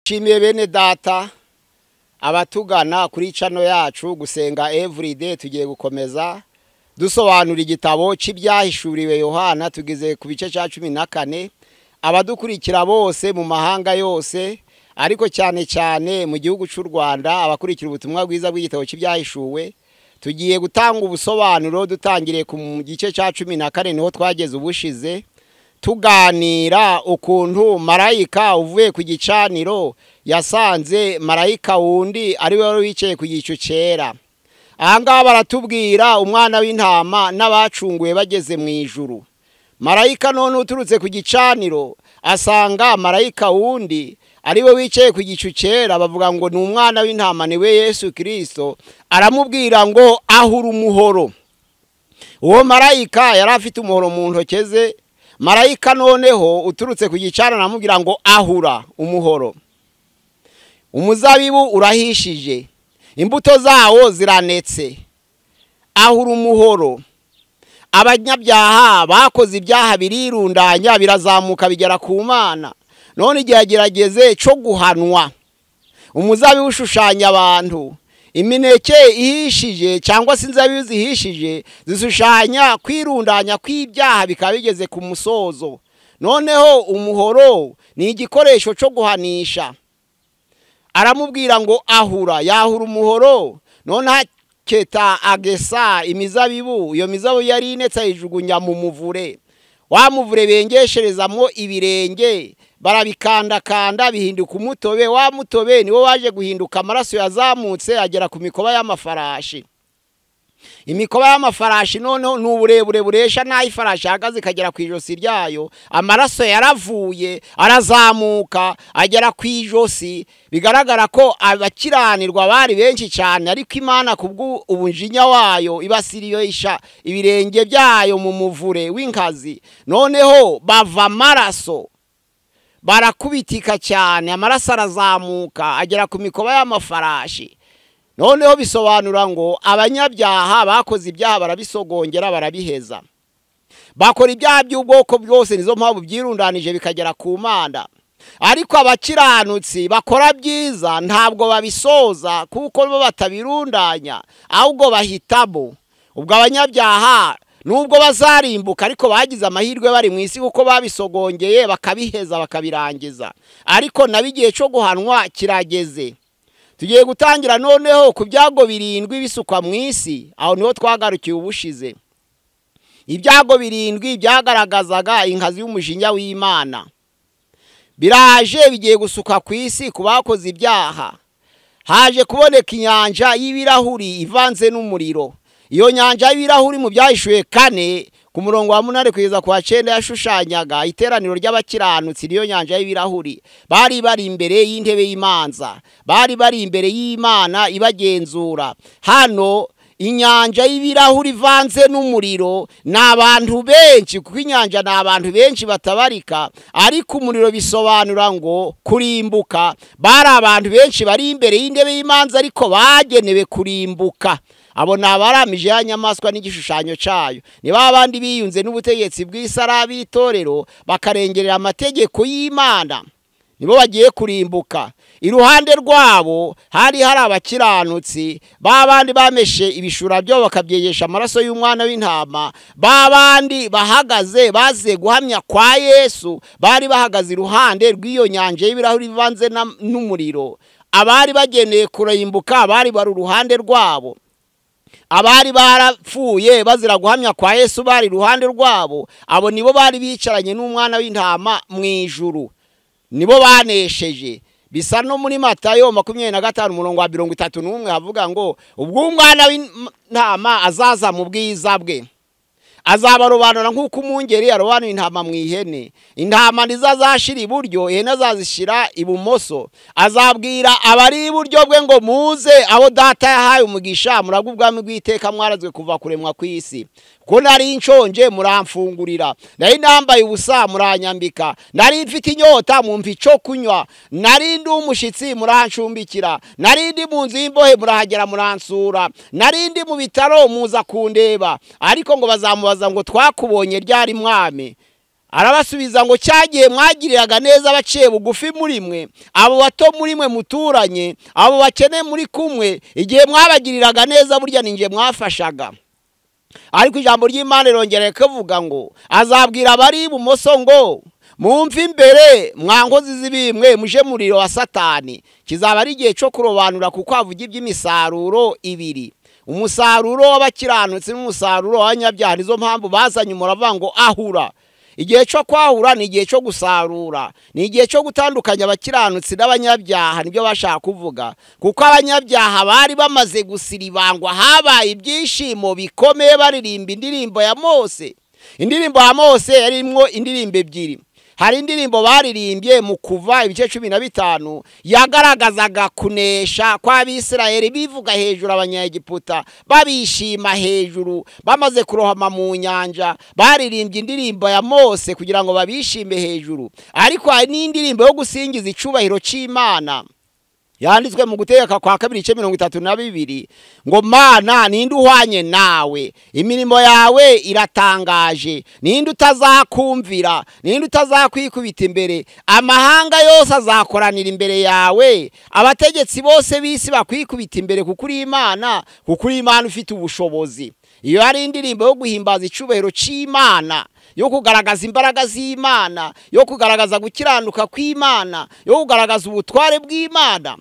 Nshimiye bene data abatugana kuri channel yacu Gusenga Everyday. Tugiye gukomeza dusobanura igitabo cy'ibyahishuriwe Yohana, tugeze ku bice cya 14. Abadukurikira bose mu mahanga yose, ariko cyane cyane mu gihugu cy'u Rwanda, abakurikira ubutumwa bwiza bw'igitabo cy'ibyahishuwe, tugiye gutanga ubusobanuro dutangiriye ku gice cya 14, niho twageze ubushize tuganira ukuntu marayika uvuye ku gicaniro yasanze marayika wundi ari we wicaye ku gicu cyera. Aha ngaha baratubwira umwana w'intama n'abacunguwe bageze mu ijuru. Marayika none uturutse ku gicaniro asanga marayika wundi ari we wicaye ku gicu cyera, bavuga ngo ni umwana w'intama, ni we Yesu Kristo. Aramubwira ngo ahura umuhoro. Uwo marayika yari afite umuhoro mu ntoke ze. Marayika noneho uturutse ku gicaniro aramubwira ngo ahura umuhoro. Umuzabibu urahishije, imbuto zawo ziranetse, ahura umuhoro. Abanyabyaha bakoze ibyaha birirundanya birazamuka bigera ku Mana. None igihe gerageze cyo guhanwa. Umuzabibu ushushanya abantu, imineke ihishije cyangwa se inzabibu zihishije zishushanya kwirundanya kw'ibyaha bikaba bigeze ku musozo. Noneho umuhoro ni igikoresho cyo guhanisha. Aramubwira ngo ahura, yahura umuhoro. None aketa agesa imizabibu, iyo mizabibu yari inetse ayijugunya mu muvure. Wa muvure bengesherezamo ibirenge, barabikandakanda bihinduka umutobe. Wa mutobe niwo waje guhinduka amaraso yazamutse agera ku mikoba y'amafarashi. Imikoba y'amafarashi noneho ni uburebure buresha n'aho ifarashi ihagaze ikagera ku ijosi ryayo. Amaraso yaravuye arazamuka agera ku ijosi. Bigaragara ko abakiranirwa bari benshi cyane, ariko Imana kubw'ubujinya wayo ibasiriyoisha ibirenge byayo mu muvure w'inkazi. Noneho bava amaraso, barakubitika cyane, amaraso arazamuka agera ku mikoba y'amafarashi. Noneho bisobanura ngo abanyabyaha bakoze ibyaha barabisogongera barabiheza, bakora ibyaha by'ubwoko bwose, nizo mpamvu byirundanije bikagera ku Mana. Ariko abakiranutsi bakora byiza ntabwo babisoza, kuko bo batabirundanya, ahubwo bahitamo. Ubwo abanyabyaha nubwo bazarimbuka, ariko bagize amahirwe bari mu isi, kuko babisogongeye bakabiheza bakabirangiza. Ariko nabigiye cyo guhanwa kirageze. Tugiye gutangira noneho ku byago birindwi bisukwa mu isi. Aho niho twagarukiye ubushize. Ibyago birindwi byagaragazaga inkazi y'umujinya w'Imana biraje bigiye gusuka ku isi ku bakoze ibyaha. Haje kuboneka inyanja y'ibirahuri ivanze n'umuriro. Iyo nyanja y'ibirahuri mu byahishuwe 4 ku murongo wa 8 kugeza ku wa 9 yashushanyaga iteraniro ry'abakiranutsi. Niyo nyanja y'ibirahuri bari bari imbere y'intebe y'imanza, bari bari imbere y'Imana ibagenzura. Hano inyanja y'ibirahuri ivanze n'umuriro ni abantu benshi, kuko inyanja ni abantu benshi batabarika, ariko umuriro bisobanura ngo kurimbuka. Bari abantu benshi bari imbere y'intebe y'imanza, ariko bagenewe kurimbuka. Abo ni abaramije ya nyamaswa n'igishushanyo cyayo, ni ba bandi biyunze n'ubutegetsi bw'isara b'itorero bakarengerera amategeko y'Imana, nibo bagiye kurimbuka. Iruhande rwabo hari hari abakiranutsi, ba bandi bameshe ibishura byo bakabyegesha amaraso y'umwana w'intama, ba bandi bahagaze baze guhamya kwa Yesu, bari bahagaze iruhande rw'iyo nyanja y'ibirahuri bivanze n'umuriro. Abari bageneye kurimbuka bari bari uruhande rwabo. Abari barapfuye bazira guhamya kwa Yesu bari iruhande rwabo. Abo nibo bari bicaranye n'umwana w'intama mu ijuru, nibo banesheje. Bisa no muri Matayo 25 umurongo wa 31 havuga ngo ubwo umwana w'intama azaza mu bwiza bwe, azabarobanura nk'uko umwungeri arobanura intama mu ihene. Intama ntizazashira iburyo, ihene azazishira ibumoso. Azabwira abari iburyo bwe ngo muze abo data yahaye umugisha, muragwe ubwami bw'iteka mwarazwe kuva kuremwa kw'isi. Ko nari nshonje muramfungurira, nari nambaye ubusa muranyambika, nari mfite inyota mumpa icyo kunywa, nari ndi umushitsi murancumbikira, nari ndi mu nzu y'imbohe murahagera muransura, nari ndi mu bitaro muza kundeba. Ariko ngo bazamubaza ngo twakubonye ryari mwami? Arabasubiza ngo cyagiye mwagiriraga neza abaciye bugufi muri mwe, abo bato muri mwe muturanye, abo bakene muri kumwe, igihe mwabagiriraga neza burya ninje mwafashaga. Ariko ijambo ry'Imana rirongera rikavuga ngo azabwira abari ibumoso ngo mumve imbere mwankozi z'ibimwe muje muriro wa Satani. Kizaba ari igihe cyo kurobanura, kuko avuga iby'imisaruro ibiri, umusaruro w'abakiranutsi n'umusaruro w'abanyabyaha. Nizo mpamvu bazanye umuravuga ngo ahura. Igihe cyo kwahura ni igihe cyo gusarura, ni igihe cyo gutandukanya abakiranutsi n'abanyabyaha. Nibyo bashaka kuvuga, kuko abanyabyaha bari bamaze gusiribangwa. Habaye ibyishimo bikomeye, baririmba indirimbo ya Mose. Indirimbo ya Mose yarimwo indirimbo ebyiri. Hari indirimbo baririmbye mu Kuva ibice 15 yagaragazaga kunesha kw'Abisirayeli, bivuga hejuru abanyagiputa, babishima hejuru bamaze kurohama mu nyanja. Baririmbye indirimbo ya Mose kugira ngo babishime hejuru. Ariko hari n'indirimbo yo gusingiza icubahiro c'Imana yanditswe mu Gutegeka kwa kabiri ibice 32 ngo Mana ninde uhwanye nawe, imirimo yawe iratangaje, ninde utazakumvira, ninde utazakwikubita imbere, amahanga yose azakoranira imbere yawe, abategetsi bose b'isi bakwikubita imbere, kuko uri Imana, kuko uri Imana ufite ubushobozi. Iyo ari indirimbo yo guhimbaza icubahiro c'Imana, yo kugaragaza imbaraga z'Imana, yo kugaragaza gukiranuka kw'Imana, yo kugaragaza ubutware bw'Imana.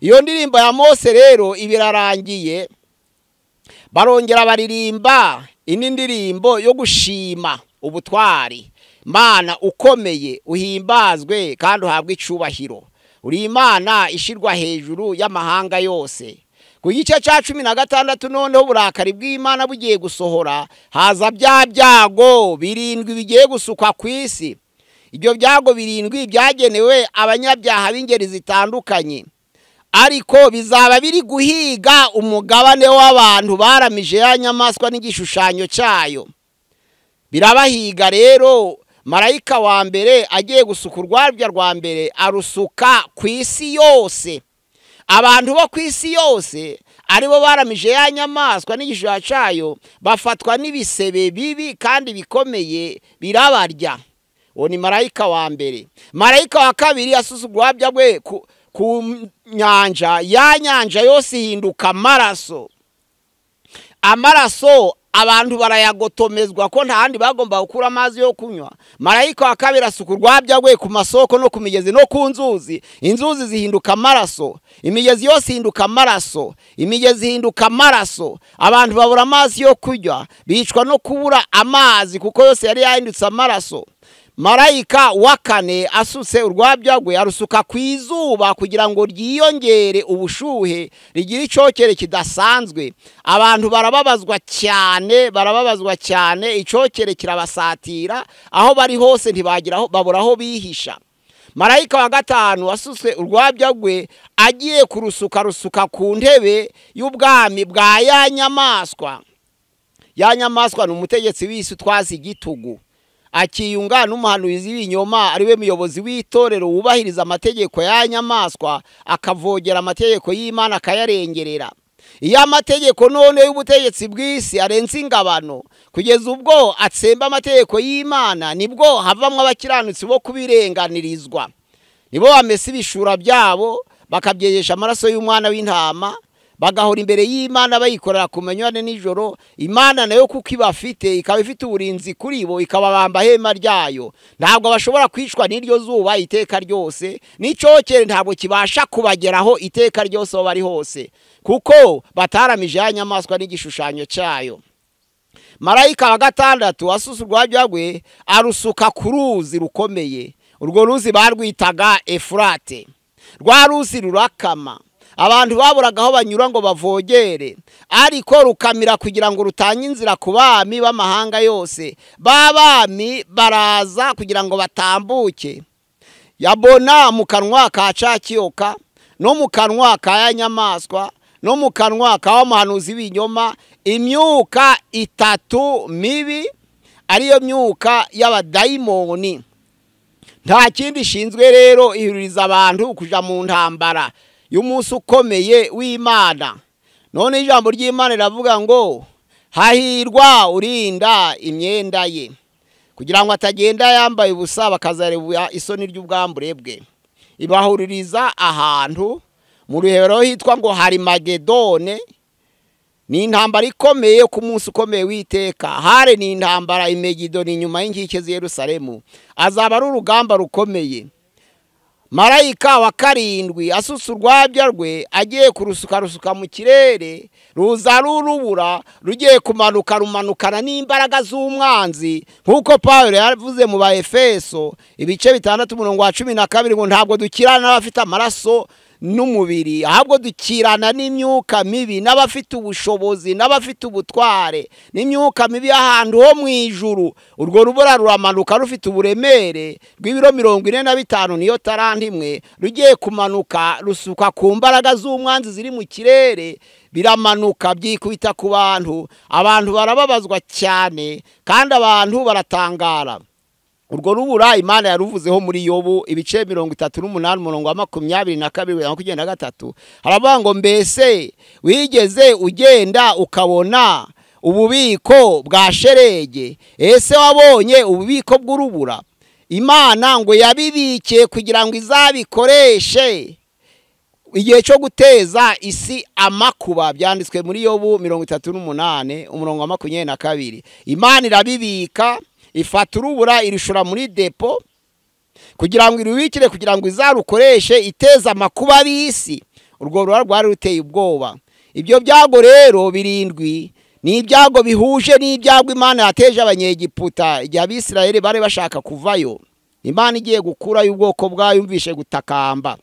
Iyo ndirimbo ya Mose rero ibirarangiye, barongera baririmba indi ndirimbo yo gushima ubutwari. Mana ukomeye, uhimbazwe kandi uhabwe icubahiro, uri Imana ishirwa hejuru y'amahanga yose. Ku gice cya 16 noneho uburakari bw'Imana bugiye gusohora, haza bya byago birindwi bigiye gusukwa ku isi. Ibyo byago birindwi byagenewe abanyabyaha b'ingeri zitandukanye, ariko bizaba biri guhiga umugabane w'abantu baramije ya nyamaswa n'igishushanyo cyayo. Birabahiga rero. Marayika wa mbere agiye gusuka urwabya rwa mbere, arusuka ku isi yose. Abantu bo ku isi yose aribo baramije ya nyamaswa n'igishushanyo cyayo bafatwa n'ibisebe bibi kandi bikomeye, birabarya. Uwo ni marayika wa mbere. Marayika wa kabiri asusa urwabya rwe ku nyanja, ya nyanja yose ihinduka amaraso. Amaraso abantu barayagotomezwa ko nta handi bagomba gukura amazi yo kunywa. Marayika wa kabiri asuka urwabya rwe ku masoko no ku migezi no ku nzuzi. Inzuzi zihinduka amaraso, imigezi yose ihinduka amaraso, imigezi ihinduka amaraso. Abantu babura amazi yo kunywa, bicwa no kubura amazi kuko yose yari yahindutse amaraso. Marayika wa kane asutse urwabya rwe arusuka ku izuba kugira ngo ryiyongere ubushuhe, rigire icokere kidasanzwe. Abantu barababazwa cyane, barababazwa cyane, icokere kirabasatira aho bari hose, ntibagiraho, babura aho bihisha. Marayika wa gatanu asutse urwabya rwe agiye kurusuka, rusuka ku ntebe y'ubwami bwa ya nyamaswa. Ya nyamaswa ni umutegetsi w'isi utwaza igitugu, akiyunga n'umuhanuzi w'ibinyoma ariwe muyobozi w'itorero wubahiriza amategeko ya nyamaswa, akavogera amategeko y'Imana akayarengerera. Iyo amategeko none y'ubutegetsi bw'isi arenze ingabano kugeza ubwo atsemba amategeko y'Imana, nibwo havamwo abakiranutsi bo kubirenganirizwa. Nibo bamesa ibishura byabo bakabyejesha amaraso y'umwana w'intama, bagahora imbere y'Imana bayikorera ku manywa nijoro. Imana nayo kuko ibafite, ikaba ifite uburinzi kuri bo, ikababamba hema ryayo. Ntabwo bashobora kwicwa n'iryo zuba iteka ryose, n'icokere ntabwo kibasha kubageraho iteka ryose aho bari hose, kuko bataramije ya nyamaswa n'igishushanyo cyayo. Marayika wa gatandatu asusa urwabya rwe arusuka ku ruzi rukomeye. Urwo ruzi barwitaga Efurate. Rwa ruzi rurakama, abantu baburaga aho banyura ngo bavogere, ariko rukamira kugira ngo rutange inzira ku bami b'amahanga yose. Babami baraza kugira ngo batambuke. Yabona mu kanwa ka cakiyoka, no mu kanwa ka ya nyamaswa, no mu kanwa ka wa muhanuzi w'ibinyoma, imyuka itatu mibi, ariyo myuka y'abadayimoni. Nta kindi ishinzwe rero, ihuririza abantu kuja mu ntambara y'umunsi ukomeye w'Imana. None ijambo ry'Imana riravuga ngo hahirwa urinda imyenda ye. kugira ngo atagenda yambaye ubusa bakazareba isoni ry'ubwambure bwe. Ibahuririza ahantu mu ruhero hitwa ngo Harimagedone. Ni intambara ikomeye ku munsi ukomeye w'iteka. Hare ni intambara i Megido, ni inyuma y'inkike z'i Yerusalemu. Azaba ari urugamba rukomeye. Marayika wa karindwi asusa urwabya rwe, agiye kurusuka rusuka mu kirere, ruza rurubura rugiye kumanuka, rumanukana n'imbaraga z'umwanzi, nk'uko Pawulo yavuze mu Baefeso ibice 6 umurongo wa 12 ngo ntabwo dukirana n'abafite amaraso n'umubiri, ahubwo dukirana n'imyuka mibi n'abafite ubushobozi n'abafite ubutware n'imyuka mibi y'ahantu ho mu ijuru. Urwo rubura ruramanuka rufite uburemere rw'ibiro 45, niyo taranti imwe. Rugiye kumanuka rusuka ku mbaraga z'umwanzi ziri mu kirere, biramanuka byikubita ku bantu, abantu barababazwa cyane kandi abantu baratangara. Urwo rubura Imana yaruvuzeho muri Yobu ibice 38 umurongo wa 22 na 23. Haravuga ngo mbese wigeze ugenda ukabona ububiko bwa sherege? Ese wabonye ububiko bw'urubura? Imana ngo yabibikiye kugira ngo izabikoreshe igihe cyo guteza isi amakuba. Byanditswe muri Yobu 38 umurongo wa 22. Imana irabibika, ifata urubura irishora muri depo kugira ngo irubikire, kugira ngo izarukoreshe iteza amakuba ab'isi. Urwo rubura rwari ruteye ubwoba. Ibyo byago rero 7 ni ibyago bihuje n'ibyago Imana yateje Abanyegiputa igihe Abisirayeli bari bashaka kuvayo. Imana igiye gukurayo ubwoko bwayo, yumvishe gutakamba.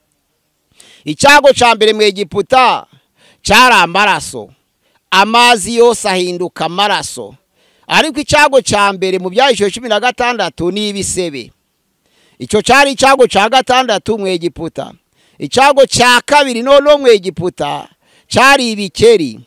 Icyago cya mbere mu Egiputa cyari amaraso, amazi yose ahinduka amaraso. Ariko icyago cya mbere mu Byahishuwe 16 ni ibisebe. Icyo cyari icyago cya 6 mu Egiputa. Icyago cya 2 noneho mu Egiputa cyari ibikeri.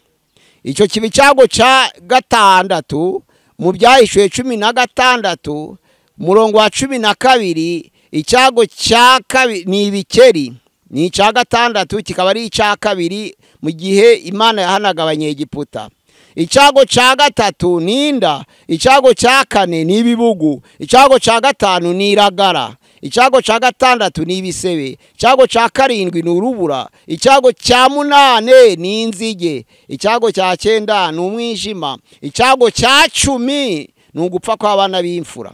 Icyo kiba icyago cya 6 mu Byahishuwe 16 umurongo wa 12. Icyago cya 2 ni ibikeri, ni icya 6 kikaba ari icya 2 mu gihe Imana yahanaga Abanyegiputa. Icyago cya 3 ni inda, icyago cya 4 ni ibibugu, icyago cya 5 ni iragara, icyago cya 6 ni ibisebe, icyago cya 7 ni urubura, icyago cya 8 ni inzige, icyago cya 9 ni umwijima, icyago cya 10 ni ugupfa kw'abana b'imfura.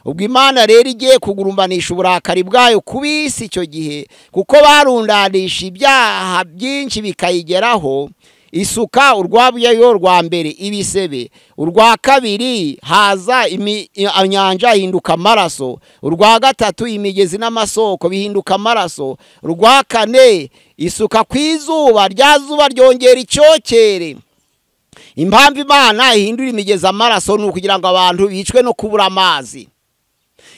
Ubwo Imana rero igiye kugurumbanisha uburakari bwayo ku bisi icyo gihe, kuko barundanisha ibyaha byinshi bikayigeraho. Isuka urwabyayo rwa mbere ibisebe, urwa 2 haza inyanja ihinduka amaraso, urwa 3 imigezi n'amasoko bihinduka amaraso, urwa 4 isuka ku izuba, rya zuba ryongera icyokere. Impamvu Imana ihindura imigezi amaraso ni ukugira ngo abantu bicwe no kubura amazi.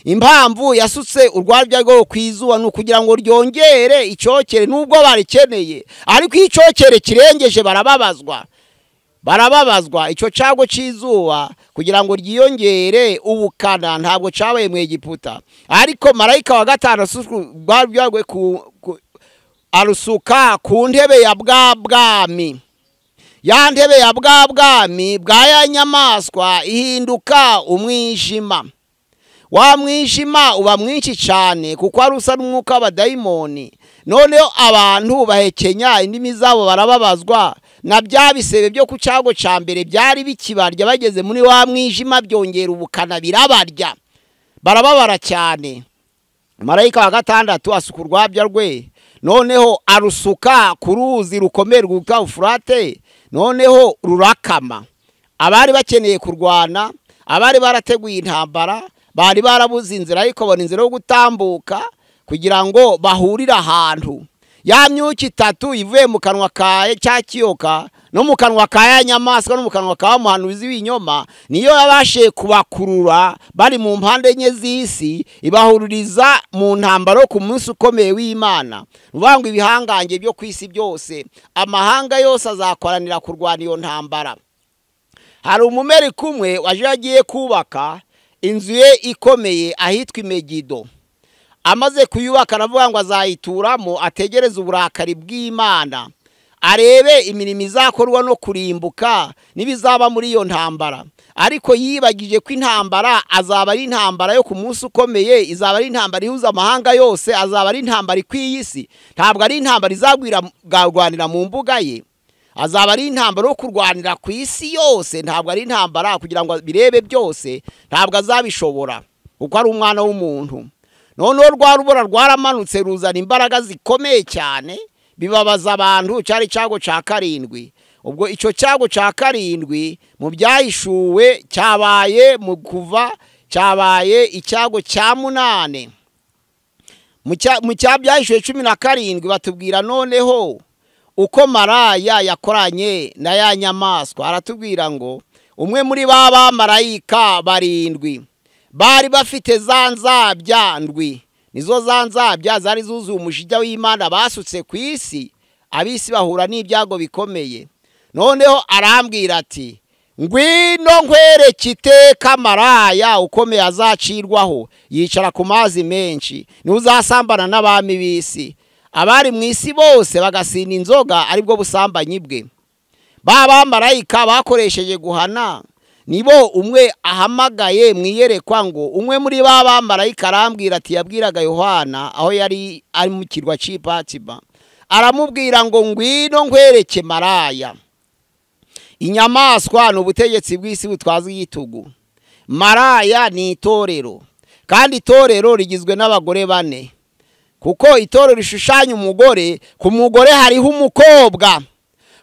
Impamvu yasutse urwabya rwo ku izuba ni ukugira ngo ryongere icyokere, nubwo barikeneye, ariko icyokere kirengeje barababazwa. Barababazwa. Icyo cyago cy'izuba kugira ngo ryiyongere ubukana ntabwo cyabaye mu Egiputa. Ariko marayika wa 5 asuka urwabya rwe arusuka ku ntebe ya bwa bwami. Ya ntebe ya bwa bwami bwa ya nyamaswa ihinduka umwijima. Wa mwijima uba mwinshi cyane kuko ari usa n'umwuka w'abadayimoni. Noneho abantu bahekenya indimi zabo barababazwa, na bya bisebe byo ku cyago cya mbere byari bikibarya, bageze muri wa mwijima byongera ubukana birabarya, barababara cyane. Marayika wa 6 asuka urwabya rwe, noneho arusuka ku ruzi rukomeye rwitwa Ufurate, noneho rurakama. Abari bakeneye kurwana, abari barateguye intambara, bari barabuze inzira, ariko bona inzira yo gutambuka kugira ngo bahurire ahantu. Ya myuka 3 ivuye mu kanwa ka cya kiyoka no mu kanwa ka ya nyamaswa no mu kanwa ka muhanuzi w'inyoma, niyo yabashe kubakurura bari mu mpande enye z'isi, ibahururiza mu ntambaro ku munsi ukomeye w'Imana. Uvuga ngo ibihangange byo ku isi byose, amahanga yose azakoranira kurwana iyo ntambara. Hari umumeri kumwe waje yagiye kubaka inzu ye ikomeye ahitwa Megido. Amaze kuyubaka aravuga ngo azayituramo ategereze uburakari bw'Imana. arebe imirimo izakorwa no kurimbuka n'ibizaba muri iyo ntambara. Ariko yibagije ko intambara azaba ari intambara yo ku munsi ukomeye, izaba ari intambara ihuza amahanga yose, azaba ari intambara ikwiye isi. Ntabwo ari intambara izagwirwanira mu mbuga ye, azaba ari intambara yo kurwanira ku isi yose. Ntabwo ari intambara kugira ngo birebe byose, ntabwo azabishobora kuko ari umwana w'umuntu. Noneho rwa rubura rwaramanutse ruzana imbaraga zikomeye cyane, bibabaza abantu. Cyari cyago cya karindwi. Ubwo icyo cyago cya karindwi mu byahishuwe cyabaye mu kuva, cyabaye icyago cya munane. Mu cyahishuwe 17 batubwira noneho uko maraya yakoranye na ya nyamaswa. Aratubwira ngo umwe muri ba bamarayika barindwi bari bafite za nzabya ndwi, nizo za nzabya zari zuzuye umujinya w'Imana basutse ku isi, abisi bahura n'ibyago bikomeye. Noneho arambwira ati ngwino nkwereke iteka maraya ukomeye azacirwaho, yicara ku mazi menshi, ntuzasambana n'abami b'isi, abari mu isi bose bagasinda inzoga aribwo busambanyi bwe. Ba bamarayika bakoresheje guhana nibo umwe ahamagaye mwiyerekwa ngo umwe muri ba bamarayika arambwira ati, yabwiraga Yohana aho yari ari mu kirwa cy'Ipatima, aramubwira ngo ngwino nkwereke maraya. Inyamaswa ni ubutegetsi bw'isi butwaza igitugu. Maraya ni itorero, kandi itorero rigizwe n'abagore bane, kuko itorero rishushanya umugore. Ku mugore hariho umukobwa,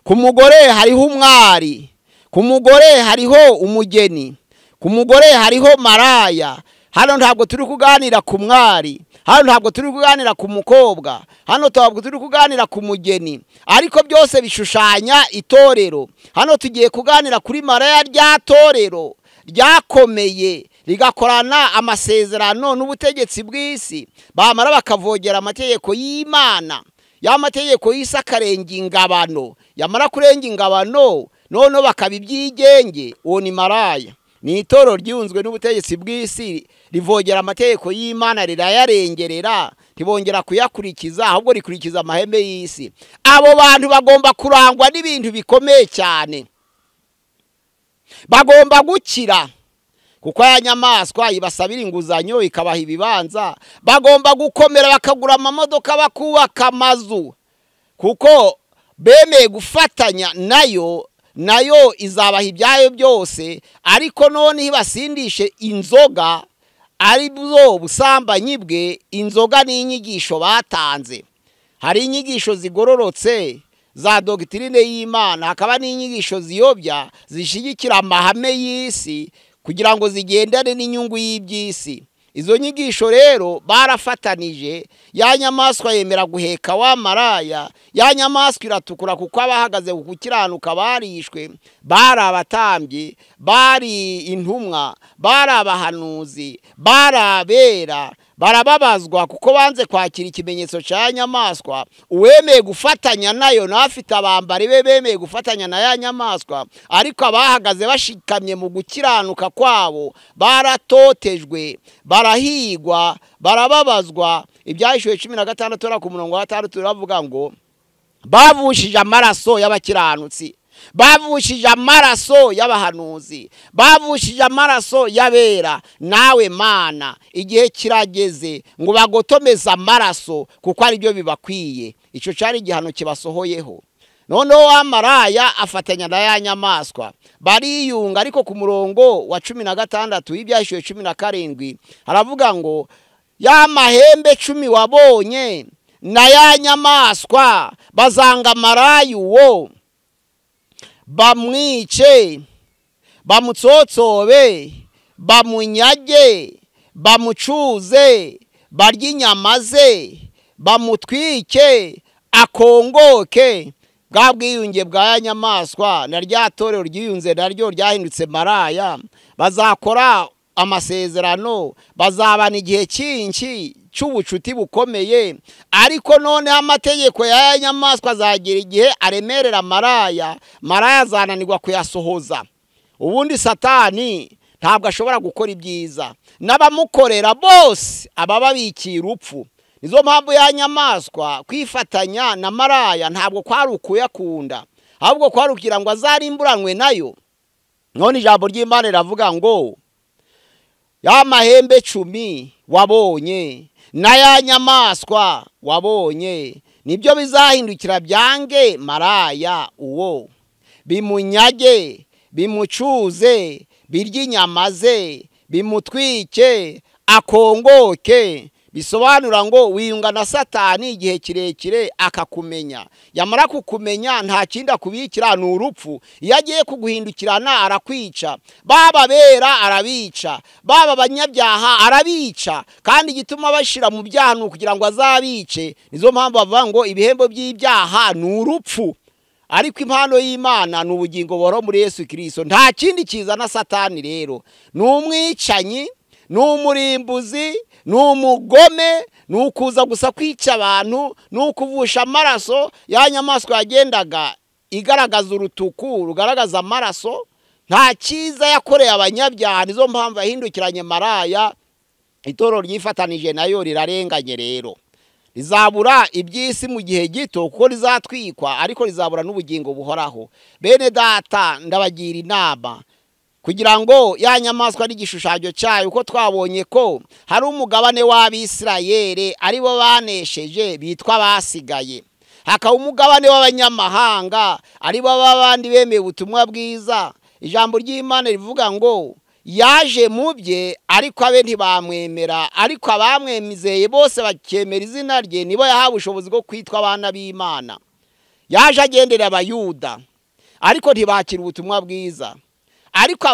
ku mugore hariho umwari, ku mugore hariho umugeni, ku mugore hariho maraya. Hano ntabwo turi kuganira ku mwari, hano ntabwo turi kuganira ku mukobwa, hano ntabwo turi kuganira ku mugeni, ariko byose bishushanya itorero. Hano tugiye kuganira kuri maraya rya torero ryakomeye rigakorana amasezerano n'ubutegetsi bw'isi, bamara bakavogera amategeko y'Imana. Ya mategeko y'isi akarenga ingabano, yamara kurenga ingabano noneho bakaba ibyigenge. Uwo ni maraya. Ni itorero ryunzwe n'ubutegetsi bw'isi, rivogera amategeko y'Imana, rirayarengerera, ntibongera kuyakurikiza, ahubwo rikurikiza amahembe y'isi. Abo bantu bagomba kurangwa n'ibintu bikomeye cyane, bagomba gukira kuko ya nyamaswa ibasabira inguzanyo ikabaha ibibanza. Bagomba gukomera bakagura amamodoka, bakubaka amazu, kuko bemeye gufatanya nayo, nayo izabaha ibyayo byose. Ariko none ibasindishe inzoga ari bwo busambanyi bwe. Inzoga ni inyigisho batanze. Hari inyigisho zigororotse za dogitrine y'Imana, hakaba n'inyigisho ziyobya zishigikira amahame y'isi kugira ngo zigendane n'inyungu y'iby'isi. Izo nyigisho rero barafatanije. Ya nyamaswa yemera guheka wa maraya, ya nyamaswa iratukura kuko abahagaze ku gukiranuka barishwe, bari abatambyi, bari intumwa, bari abahanuzi, bari abera, barababazwa kuko banze kwakira ikimenyetso cya nyamaswa. Uwemeye gufatanya nayo n'afite abambari be bemeye gufatanya na ya nyamaswa, ariko abahagaze bashikamye mu gukiranuka kwabo baratotejwe, barahigwa, barababazwa. Ibyahishuwe 16 ku murongo wa 6 turavuga ngo bavushije amaraso y'abakiranutsi, bavushije amaraso y'abahanuzi, bavushije amaraso y'abera. Nawe Mana, igihe kirageze ngo bagotomeze amaraso kuko ari byo bibakwiye. Icyo cyari igihano kibasohoyeho. Noneho wa maraya afatanya na ya nyamaswa bariyunga. Ariko ku murongo wa 16 y'ibyahishuwe 17 haravuga ngo ya mahembe 10 wabonye na ya nyamaswa bazanga maraya uwo, bamwice, bamutsotsobe, bamunyage, bamucuze, barye inyama ze, bamutwike, akongoke. Bwa bwiyunge bwa ya nyamaswa na rya torero ryiyunze naryo ryahindutse maraya, bazakora amasezerano, bazabana igihe cyinshi cy'ubucuti bukomeye. Ariko none amategeko ya nyamaswa azagira igihe aremerera maraya, maraya azananirwa kuyasohoza. Ubundi Satani ntabwo ashobora gukora ibyiza, n'abamukorera bose abababikiye urupfu. Nizo mpamvu ya nyamaswa kwifatanya na maraya ntabwo kwari ukuyakunda, ahubwo kwari kugira ngo azarimburanwe nayo. None ijambo ry'Imana riravuga ngo ya mahembe 10 wabonye na ya nyamaswa wabonye nibyo bizahindukira byange maraya uwo, bimunyage, bimucuze, birye inyama ze, bimutwike, akongoke. Bisobanura ngo wiyunga na Satani igihe kirekire akakumenya, yamara kukumenya nta kindi akubikira ni urupfu. Iyo agiye kuguhindukirana arakwica, baba bera arabica, baba abanyabyaha arabica, kandi igituma bashira mu byaha ni ukugira ngo azabice. Nizo mpamvu bavuga ngo ibihembo by'ibyaha ni urupfu, ariko impano y'Imana ni ubugingo buhoraho muri Yesu Kristo. Nta kindi kizana Satani rero, ni umwicanyi, ni umurimbuzi, ni umugome, ni ukuza gusa kwica abantu, ni ukuvusha amaraso. Ya nyamaswa yagendaga igaragaza urutuku rugaragaza amaraso, nta cyiza yakoreye abanyabyaha. Nizo mpamvu yahindukiranye maraya, itorero ryifatanije nayo rirarenganye. Rero rizabura iby'isi mu gihe gito kuko rizatwikwa, ariko rizabura n'ubugingo buhoraho. Bene data, ndabagira inama kugira ngo ya nyamaswa n'igishushanyo cyayo, uko twabonye ko hari umugabane w'Abisirayeli aribo banesheje bitwa basigaye, hakaba umugabane w'abanyamahanga aribo babandi bemeye ubutumwa bwiza. Ijambo ry'Imana rivuga ngo yaje mu bye ariko abe ntibamwemera, ariko abamwemizeye bose bakemera izina rye nibo yahawe ubushobozi bwo kwitwa abana b'Imana. Yaje agendera Abayuda ariko ntibakira ubutumwa bwiza, ariko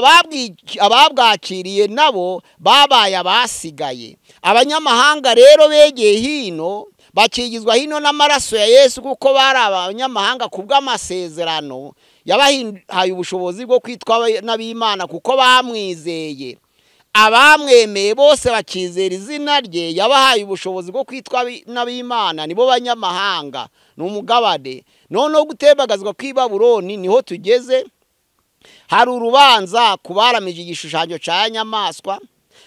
ababwakiriye nabo babaye abasigaye. Abanyamahanga rero begeye hino, bakigizwa hino n'amaraso ya Yesu, kuko bari abanyamahanga kubw'amasezerano yabahaye ubushobozi bwo kwitwa n'ab'Imana kuko bamwizeye. Abamwemeye bose bakizera izina rye yabahaye ubushobozi bwo kwitwa n'ab'Imana, nibo banyamahanga, ni umugabane. Noneho gutembagazwa kw'i Babuloni niho tugeze. Hari urubanza kubaramije igishushanyo cya nyamaswa,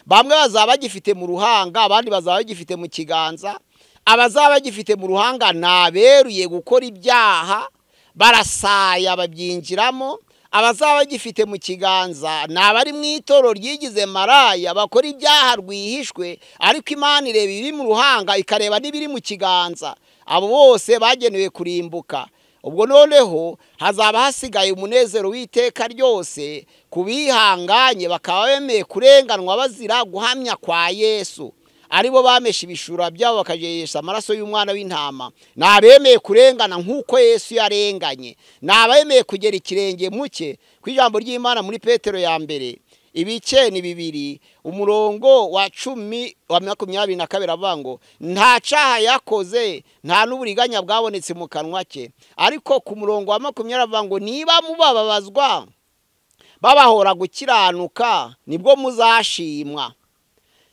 bamwe bazaba bagifite mu ruhanga, abandi bazaba bagifite mu kiganza. Abazaba bagifite mu ruhanga naberuye gukora ibyaha, barasaya babyinjiramo. Abazaba bagifite mu kiganza nabari mu itoro ryigize maraya, bakora ibyaha rwihishwe, ariko Imana ireba ibiri mu ruhanga ikareba n'ibiri mu kiganza. Abo bose bagenewe kurimbuka. Ubwo noneho hazaba hasigaye umunezero w'iteka ryose kubihanganye bakaba bemeye kurenganwa bazira guhamya kwa Yesu, aribo bamesha ibishura byabo bakajesha amaraso y'umwana w'intama. Nabemeye kurengana nk'uko Yesu yarenganye, nabemeye kugera ikirenge muke ku ijambo ry'Imana muri Petero ya mbere ibice ni 2 umurongo wa 10 wa 22 avuga ngo nta cyaha yakoze, nta n'uburiganya bwabonetse mu kanwa ke. Ariko ku murongo wa 20 avuga ngo niba mubabazwa babahora gukiranuka nibwo muzashimwa,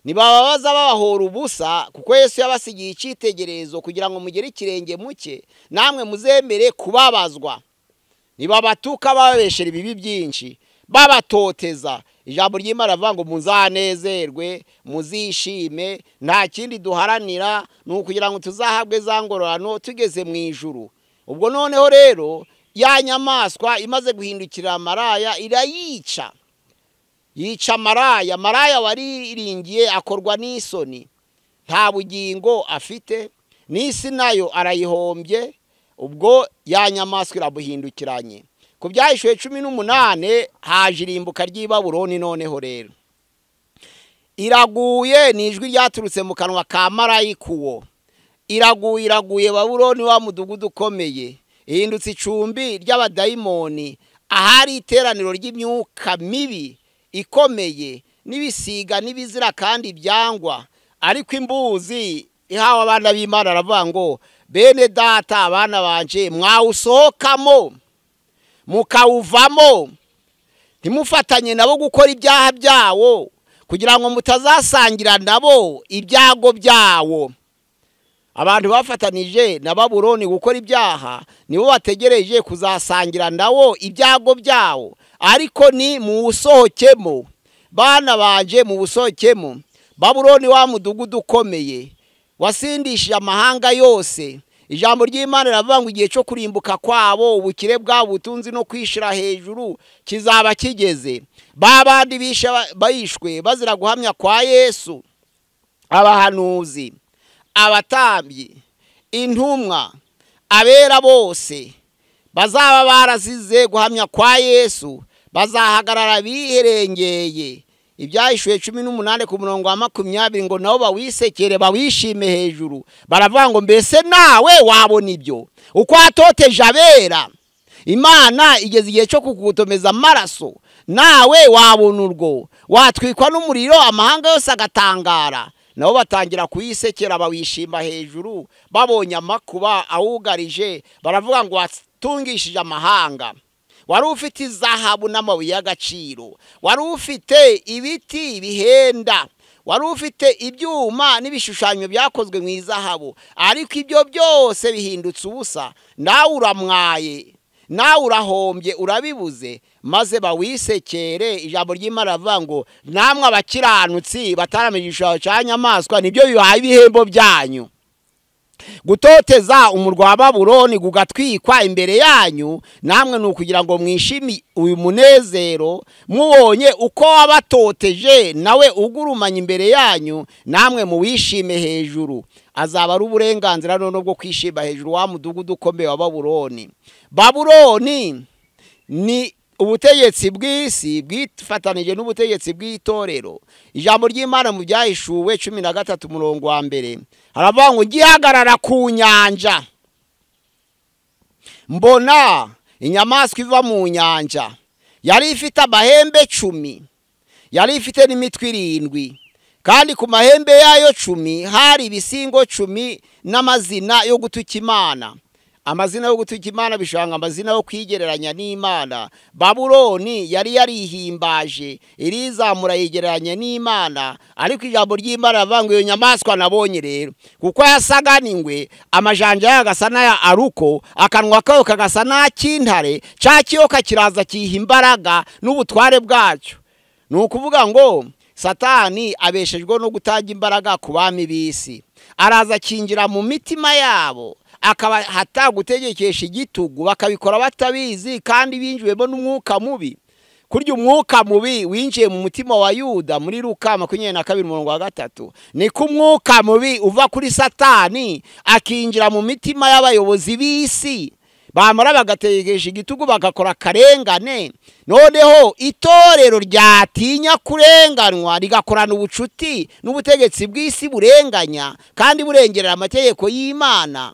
nibababaza babahora ubusa, kuko Yesu yabasigiye icyitegererezo kugira ngo mugere ikirenge muke, namwe muzemere kubabazwa. Nibabatuka bababeshera ibibi byinshi, babatoteza, ijambo ry'Imana rivuga ngo muzanezerwe, muzishime, nta kindi duharanira ni ukugira ngo tuzahabwe za ngororano tugeze mu ijuru. Ubwo noneho rero ya nyamaswa imaze guhindukira maraya irayica, yica maraya. Maraya wariringiye akorwa n'isoni, nta bugingo afite, n'isi nayo arayihombye. Ubwo ya nyamaswa irabuhindukiranye. Ku byahishuwe 18 haje irimbuka ry'i Babuloni. Noneho rero iraguye, ni ijwi ryaturutse mu kanwa ka marayika uwo. Iraguye, iraguye Babuloni wa mudugudu ukomeye, ihindutse icumbi ry'abadayimoni, ahari iteraniro ry'imyuka mibi ikomeye n'ibisiga n'ibizira kandi byangwa. Ariko imbuzi ihawe abana b'Imana aravuga ngo bene data, abana banje, mwawusohokamo mukawuvamo, ntimufatanye nabo gukora ibyaha byawo, kugira ngo mutazasangira nabo ibyago byawo. Abantu bafatanije na Babuloni gukora ibyaha nibo bategereje kuzasangira nawo ibyago byawo. Ariko ni muwusohokemo, bana banje, muwusohokemo. Babuloni wa mudugudu ukomeye Wasindishije amahanga yose. Ijambo ry'Imana riravuga ngo igihe cyo kurimbuka kwabo, ubukire bwabo, ubutunzi no kwishira hejuru kizaba kigeze. Babandi bishwe bazira guhamya kwa Yesu, abahanuzi, abatambyi, intumwa, abera bose bazaba barazize guhamya kwa Yesu, bazahagarara biherengeye. Ibyahishuwe 18 ku murongo wa 20 ngo nabo bawisekere bawishime hejuru. Baravuga ngo mbese nawe wabona ibyo uko atoteje abera? Imana igeze igihe cyo kukutomeza amaraso, nawe wabona urwo watwikwa n'umuriro, amahanga yose agatangara. Nabo batangira kuyisekera bawishima hejuru, babonye amakuba awugarije, baravuga ngo watungishije amahanga. Wari ufite izahabu n'amabuye y'agaciro, wari ufite ibiti bihenda, wari ufite ibyuma n'ibishushanyo byakozwe mu izahabu, ariko ibyo byose bihindutse ubusa. Nawe uramwaye, nawe urahombye, urabibuze. Maze bawisekere. Ijambo ry'Imana rivuga ngo namwe abakiranutsi bataramenye igishushanyo cya nyamaswa, nibyo bibaye ibihembo byanyu. Gutoteza umurwa wa Babuloni gugatwikwa imbere yanyu, namwe ni ukugira ngo mwishimi uyu munezero mubonye uko wabatoteje nawe ugurumanya imbere yanyu, namwe muwishime hejuru. Azaba ari uburenganzira none bwo kwishima hejuru wa mudugudu ukomeye wa Babuloni. Babuloni ni ubutegetsi bw'isi bwifatanije n'ubutegetsi bw'itorero. Ijambo ry'Imana mu byahishuwe 13 umurongo wa 1 haravuga ngo ngihagarara ku nyanja, mbona inyamaswa iva mu nyanja, yari ifite amahembe 10, yari ifite n'imitwe 7, kandi ku mahembe yayo 10 hari ibisingo 10 n'amazina yo gutuka Imana. Amazina yo gutuka Imana bishanga amazina yo kwigereranya n'Imana. Babuloni yari yarihimbaje, irizamura yigereranya n'Imana, ariko ijambo ry'Imana rivuga ngo iyo nyamaswa nabonye rero kuko yasaga n'ingwe, amajanja yagasa n'aya aruko, akanwa kayo kagasa n'ak'intare, ca kiyoka kiraza kiha imbaraga n'ubutware bwacyo. Ni ukuvuga ngo Satani abeshejwe no gutanga imbaraga ku bami b'isi, araza akinjira mu mitima yabo, akaba hatagutegekesha igitugu, bakabikora batabizi kandi binjiwemo n'umwuka mubi. Kurya umwuka mubi winjiye mu mutima wa Yuda muri Luka 22 umurongo wa 3, niko umwuka mubi uva kuri Satani akinjira mu mitima y'abayobozi b'isi, bamara bagategesha igitugu bagakora karengane. Noneho itorero ryatinya kurenganwa rigakorana ubucuti n'ubutegetsi bw'isi burenganya kandi burengerera amategeko y'Imana.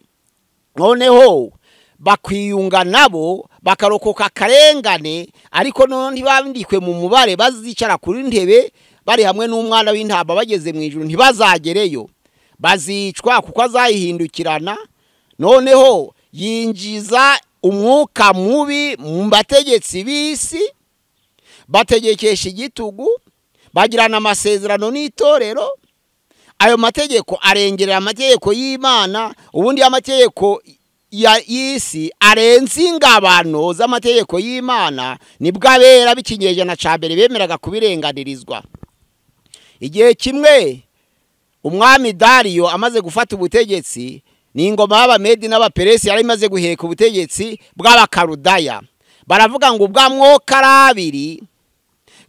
Noneho bakwiyunga nabo bakarokoka karengane, ariko none ntibandikwe mu mubare bazicara kuri ntebe bari hamwe n'umwana w'intama bageze mu ijuru, ntibazagereyo, bazicwa kuko azayihindukirana. Noneho yinjiza umwuka mubi mu bategetsi b'isi, bategekesha igitugu, bagirana amasezerano n'itorero. Ayo mategeko arengerera amategeko y'Imana. Ubundi amategeko y'isi arenze ingabano z'amategeko y'Imana, nibwo abera b'ikinyejana ca mbere bemeraga kubirenganirizwa. Igihe kimwe umwami Dariyo amaze gufata ubutegetsi, ni ingoma y'Abamedi n'Abaperesi yari imaze guheka ubutegetsi bw'Abakaludaya. Baravuga ngo ubwa abiri,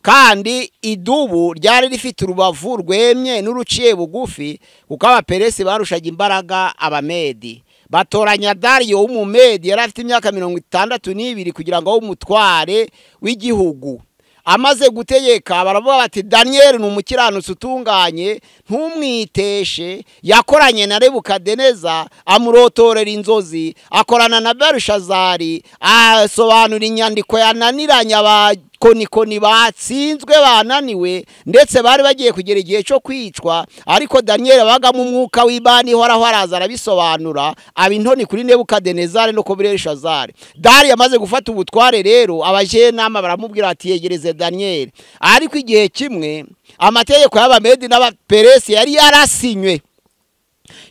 kandi idubu ryari rifite urubavu rwemye n'uruciye bugufi, kuko Abaperesi barushaga imbaraga Abamedi. Batoranya Dariyo w'Umumedi, yari afite imyaka 62, kugira ngo abe umutware w'igihugu. Amaze gutegeka baravuga bati Daniel ni umukiranutsi utunganye, ntumwiteshe. Yakoranye na Nebukadineza, amurotorera inzozi, akorana na Berushazari, asobanura inyandiko yananiranye abakonikoni batsinzwe bananiwe, ndetse bari bagiye kugera igihe cyo kwicwa, ariko Daniel abagamo umwuka w'Imana ihoraho araza arabisobanura, aba intoni kuri Nebukadinezari no kuri Berushazari. Dariyo amaze gufata ubutware rero, abajenama baramubwira ati yegereze Daniel. Ariko igihe kimwe amategeko y'Abamedi n'Abaperesi yari yarasinywe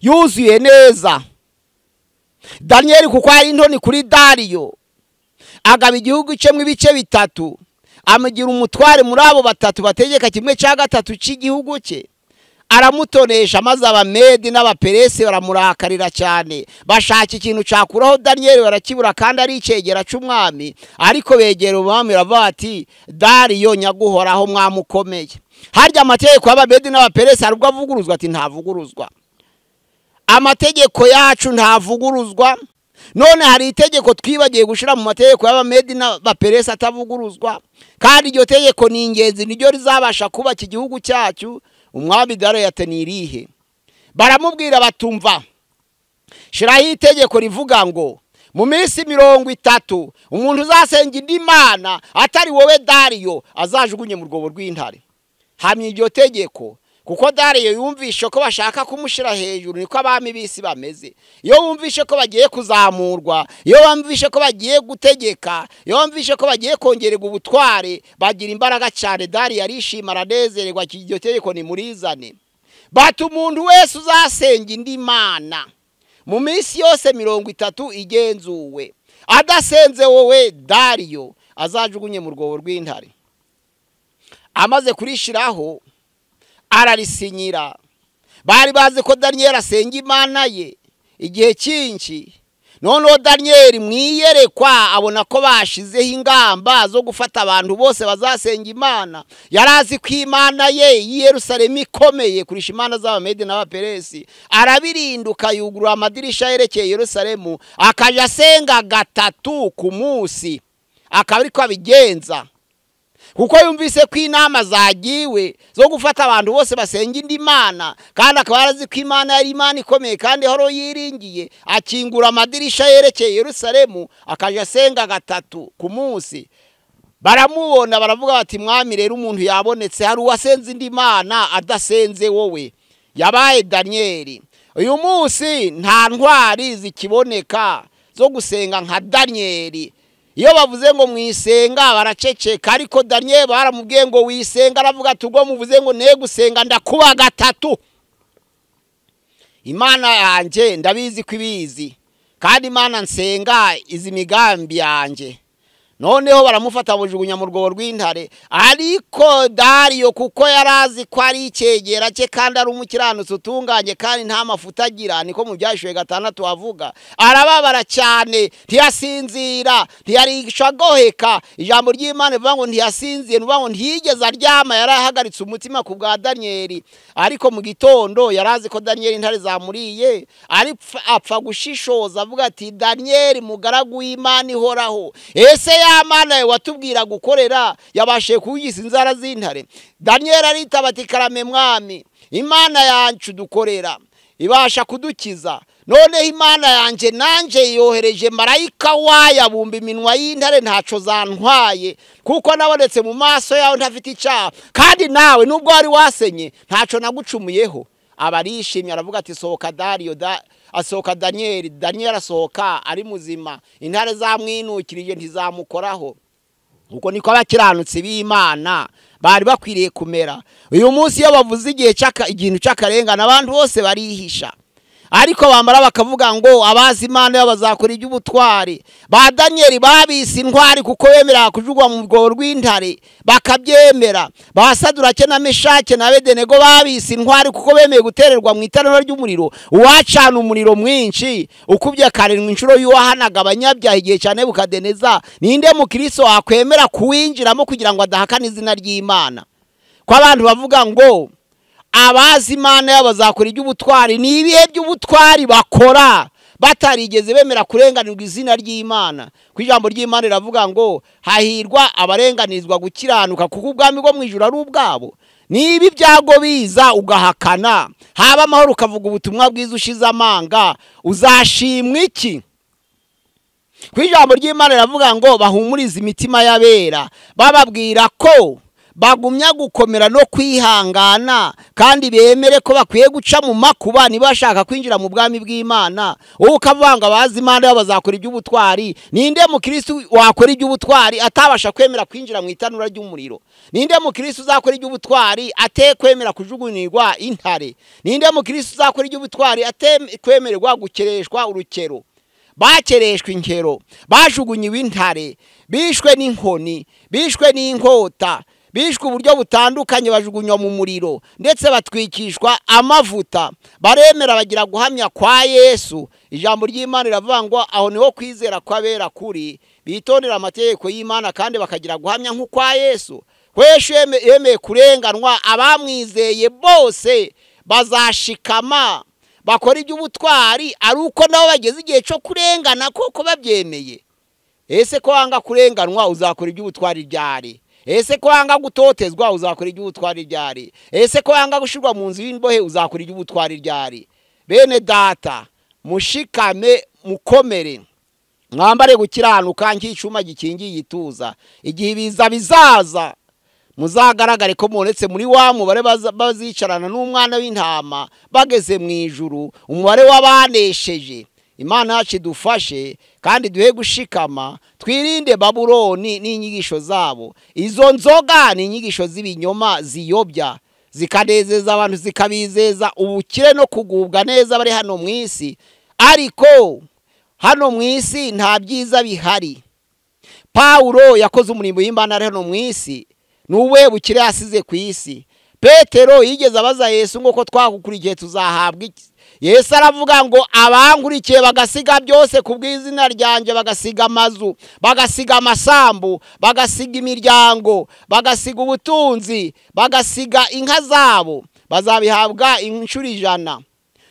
yuzuye neza. Daniel kuko ari intoni kuri Dariyo, agaba igihugu cye mu ibice bitatu, amugira umutware muri abo batatu bategeka kimwe cya gatatu cy'igihugu cye. Aramutonesha, maze Abamedi n'Abaperesi baramurakarira cyane, bashaka ikintu cakuraho Daniyeli barakibura, kandi ari icegera c'umwami. Ariko begera umwami baravuga bati Dariyo nyaguhoraho mwamukomeye. Harya amategeko y'Abamedi n'Abaperesi hari ubwo avuguruzwa? Ati ntavuguruzwa. Amategeko yacu ntavuguruzwa. None hari itegeko twibagiye gushira mu mategeko y'Abamedi n'Abaperesi atavuguruzwa, kandi iryo tegeko ni ingenzi, niryo rizabasha kubaka igihugu cyacu. Umwami Dariyo ati ni irihe? Baramubwira batumva, shiraho itegeko rivuga ngo mu minsi 30 umuntu uzasenga indi mana atari wowe Dariyo azajugunye mu rwobo rw'intare. Hamya iryo tegeko, kuko Dariyo yumvishe ko bashaka kumushira hejuru. Niko abami b'isi bameze. Iyo wumvishe ko bagiye kuzamurwa, iyo wumvishe ko bagiye gutegeka, iyo wumvishe ko bagiye kongererwa ubutware, bagira imbaraga cyane. Dariyo arishima, aranezererwa, iryo tegeko nimurizane. Bati umuntu wese uzasenga indi mana mu minsi yose 30 igenzuwe adasenze wowe Dariyo azajugunye mu rwobo rw'intare. Amaze kurishiraho ararisinyira. Bari bazi ko Daniyeli asenga Imana ye igihe cyinshi. Noneho Daniyeli mwiyerekwa abona ko bashizeho ingamba zo gufata abantu bose bazasenga Imana. Yarazi ko Imana ye y'i Yerusalemu ikomeye kurisha imana z'Abamedi n'Abaperesi. Arabirinduka, yugurura amadirisha yerekeye Yerusalemu, akaja asenga 3 ku munsi, akaba ariko abigenza, kuko yumvise ko inama zagiwe zo gufata abantu bose basenga indi mana, kandi akaba yarazi ko Imana yari Imana ikomeye kandi horo yiringiye. Akingura amadirisha yerekeye Yerusalemu, akaja asenga 3 ku munsi. Baramubona baravuga bati mwami, rero umuntu yabonetse, hari uwasenze indi mana adasenze wowe, yabaye Daniyeli. Uyu munsi nta ntwari zikiboneka zo gusenga nka Daniyeli. Iyo bavuze ngo mwisenga baraceceka, ariko Daniyeli baramubwiye ngo wisenga, aravuga ati ubwo muvuze ngo ne gusenga ndakuba 3. Imana yanjye ndabizi ko ibizi, kandi Imana nsenga izi migambi yanjye. Noneho baramufata bamujugunya mu rwobo rw'intare. Ariko Dariyo kuko yarazi ko ari icyegera cye kandi ari umukiranutsi utunganye kandi nta mafuta agira, niko mu Byahishwe 6 avuga, arababara cyane, ntiyasinzira, ntiyarisha goheka. Ijambo ry'Imana rivuga ngo ntiyasinziye, rivuga ngo ntiyigeze aryama, yarahagaritse umutima ku bwa Daniyeli. Ariko mu gitondo yarazi ko Daniyeli intare zamuriye, apfa gushishoza avuga ati Daniyeli mugaragu w'Imana ihoraho, ese ya mana watubwira gukorera yabashe kugisa inzara z'intare? Daniyeli aritaba ati karame mwami, Imana yacu dukorera ibasha kudukiza. Noneho Imana yanjye nanje yohereje marayika wayabumba iminwa y'intare, ntaco zantwaye, kuko nabonetse mu maso yawe ntafite icyaha, kandi nawe nubwo wari wasenye ntaco nagucumuyeho. Abarishimye aravuga ati sohoka Dariyo, asohoka Daniyeli. Daniyeli asohoka ari muzima, intare zamwinukiriye ntizamukoraho. Uko niko abakiranutsi b'Imana bari bakwiriye kumera. Uyu munsi iyo bavuze igihe ikintu cy'akarengane abantu bose barihisha, ariko bamara bakavuga ngo abazi Imana bazakora iby'ubutwari. Ba Daniyeli babise intwari kuko bemera kujugwa mu rwobo rw'intare bakabyemera. Ba Sadurake na Meshake na Abedenego babise intwari kuko bemeye gutererwa mu itanura ry'umuriro. Uwacana umuriro mwinshi ukubye karindwi inshuro y'uwahanaga abanyabyaha igihe cya Nebukadineza, ninde mukristo wakwemera kuwinjiramo kugira ngo adahakana izina ry'Imana? Ko abantu bavuga ngo abazi Imana yabo bazakora iby'ubutwari, ni ibihe by'ubutwari bakora batarigeze bemera kurenganirwa izina ry'Imana? Ku ijambo ry'Imana riravuga ngo hahirwa abarenganizwa gukiranuka, kuko ubwami bwo mu ijuru ari ubwabo. Niba ibyago biza ugahakana, haba amahoro ukavuga ubutumwa bwiza ushize amanga, uzashimwa iki? Ku ijambo ry'Imana riravuga ngo bahumurize imitima y'abera, bababwira ko bagumya gukomera no kwihangana, kandi bemere ko bakwiye guca mu makuba niba bashaka kwinjira mu bwami bw'Imana. Wowe ukavanga abazi Imana bazakora iby'ubutwari, ninde mukristo wakora iby'ubutwari atabasha kwemera kwinjira mu itanura ry'umuriro? Ninde mukristo uzakora iby'ubutwari atekwemera kujugunyirwa intare? Ninde mukristo uzakora iby'ubutwari atekwemererwa gukereshwa urukero? Bakereshwa inkero, bajugunyiwe intare, bishwe n'inkoni, bishwe n'inkota, Bishwe uburyo butandukanye, bajugunywa mu muriro, ndetse batwikishwa amavuta. Baremera bagira guhamya kwa Yesu. Ijambo ry'Imana riravuga ngo aho niho kwizera kw'abera kuri, bitondera amategeko y'Imana kandi bakagira guhamya nk'ukwa Yesu. Yesu yemeye kurenganwa, abamwizeye bose bazashikama bakora iby'ubutwari ari uko nabo bageze igihe cyo kurengana koko babyemeye. Ese ko wanga kurenganwa uzakora iby'ubutwari ryari? Ese ko wanga gutotezwa uzakora iby'ubutwari ryari? Ese ko wanga gushirwa mu nzu y'imbohe uzakora iby'ubutwari ryari? Bene data, mushikame mukomere, mwambare gukiranuka nk'icuma gikingiye igituza. Igihe ibiza bizaza muzagaragare ko mubonetse muri wa mubare bazicarana n'umwana w'intama bageze mu ijuru, umubare w'abanesheje. Imana yacu idufashe kandi duhe gushikama, twirinde Babuloni n'inyigisho zabo. Izo nzoga ni inyigisho z'ibinyoma ziyobya, zikanezeza abantu, zikabizeza ubukire no kugubwa neza bari hano mu isi. Ariko hano mu isi nta byiza bihari. Paulo yakoze umurimo w'Imana ari hano mu isi, n'uwe bukire yasize ku isi. Petero yigeze abaza Yesu ngo ko twagukurikiye tuzahabwa iki? Yesu aravuga ngo abankurikiye bagasiga byose ku bw'izina ryanjye, bagasiga amazu, bagasiga amasambu, bagasiga imiryango, bagasiga ubutunzi, bagasiga inka zabo, bazabihabwa inshuro 100.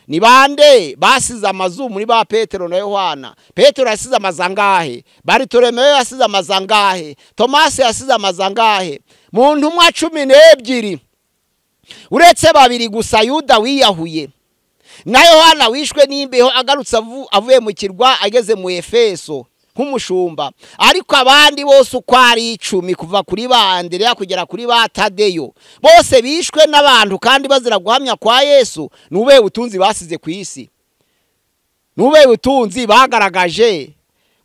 Ni bande basize amazu muri ba Petero na Yohana? Petero yasize amazu angahe? Baritolemeyo yasize amazu angahe? Tomasi yasize amazu angahe? Mu ntumwa 12 uretse babiri gusa, Yuda wiyahuye na Yohana wishwe n'imbeho agarutse avuye mu kirwa ageze mu Efeso nk'umushumba. Ariko abandi bose uko ari 10 kuva kuri ba Andereya kugera kuri ba Tadeyo, bose bishwe n'abantu kandi bazira guhamya kwa Yesu. N'ubuhe butunzi basize ku isi? N'ubuhe butunzi bagaragaje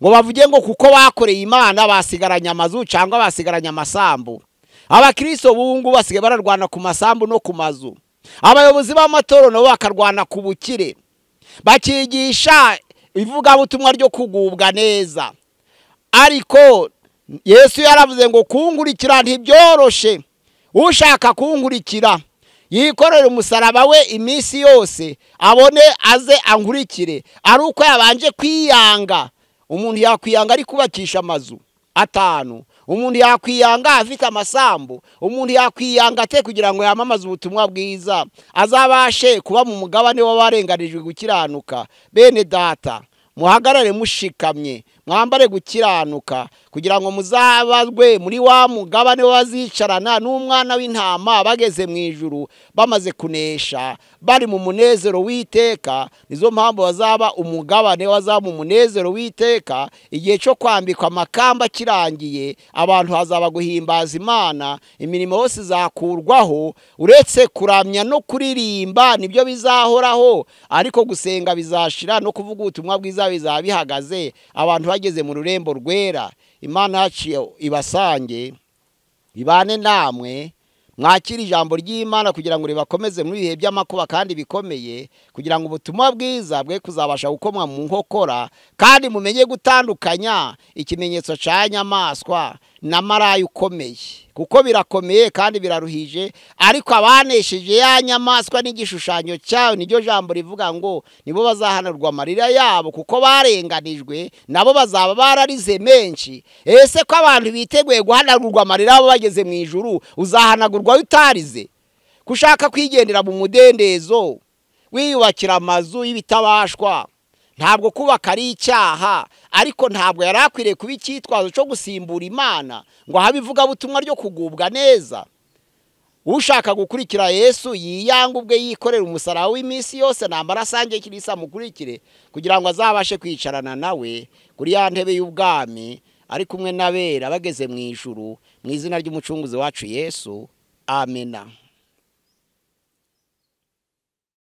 ngo bavuge ngo kuko bakoreye Imana basigaranye amazu cyangwa basigaranye amasambu? Abakristo b'ubu basigaye bararwana ku masambu no ku mazu. Abayobozi b'amatorero nabo bakarwana ku bukire, bakigisha ivugabutumwa ryo kugubwa neza. Ariko Yesu yaravuze ngo kunkurikira ntibyoroshe. Ushaka kunkurikira yikorere umusaraba we iminsi yose, abone aze ankurikire, ari uko yabanje kwiyanga. Umuntu yakwiyanga ari kubakisha amazu 5, umuntu yakwiyanga afite amasambu, umuntu yakwiyanga ate kugira ngo yamamaze ubutumwa bwiza, azabashe kuba mu mugabane w'abarenganijwe gukiranuka. Bene data, muhagarare mushikamye, mwambare gukiranuka kugira ngo muzabazwe muri wa mugabane w'abazicarana n'umwana w'intama bageze mu ijuru, bamaze kunesha, bari mu munezero w'iteka. Nizo mpamvu bazaba umugabane wazaba mu munezero w'iteka. Igihe cyo kwambikwa amakamba kirangiye, abantu hazaba guhimbaza Imana, imirimo yose izakurwaho uretse kuramya no kuririmba, nibyo bizahoraho. Ariko gusenga bizashira no kuvuga ubutumwa bwiza bizaba bihagaze, abantu bageze mu rurembo rwera. Imana yacu ibasange, ibane namwe, mwakire ijambo ry'Imana kugira ngo ribakomeze mu bihe by'amakuba kandi bikomeye, kugira ngo ubutumwa bwiza bwe kuzabasha gukomwa mu nkokora, kandi mumenye gutandukanya ikimenyetso cya nyamaswa na maraya ukomeye, kuko birakomeye kandi biraruhije. Ariko abanesheje ya nyamaswa n'igishushanyo cyayo, niryo jambo rivuga ngo nibo bazahanurwa amarira yabo, kuko barenganijwe, nabo bazaba bararize menshi. Ese ko abantu biteguye guhanagurwa amarira yabo bageze mu ijuru, uzahanagurwa utarize? Kushaka kwigendera mu mudendezo, wiyubakira amazu y'ibitabashwa, ntabwo kubaka ari icyaha, ariko ntabwo yari akwiriye kuba icyitwazo cyo gusimbura Imana ngo ahabe ivugabutumwa ryo kugubwa neza. Ushaka gukurikira Yesu yiyanga ubwe, yikorera umusaraba w'iminsi yose, namara asange Kirisa amukurikire, kugira ngo azabashe kwicarana nawe kuri ya ntebe y'ubwami ari kumwe n'abera bageze mu ijuru, mu izina ry'umucunguzi wacu Yesu. Amena.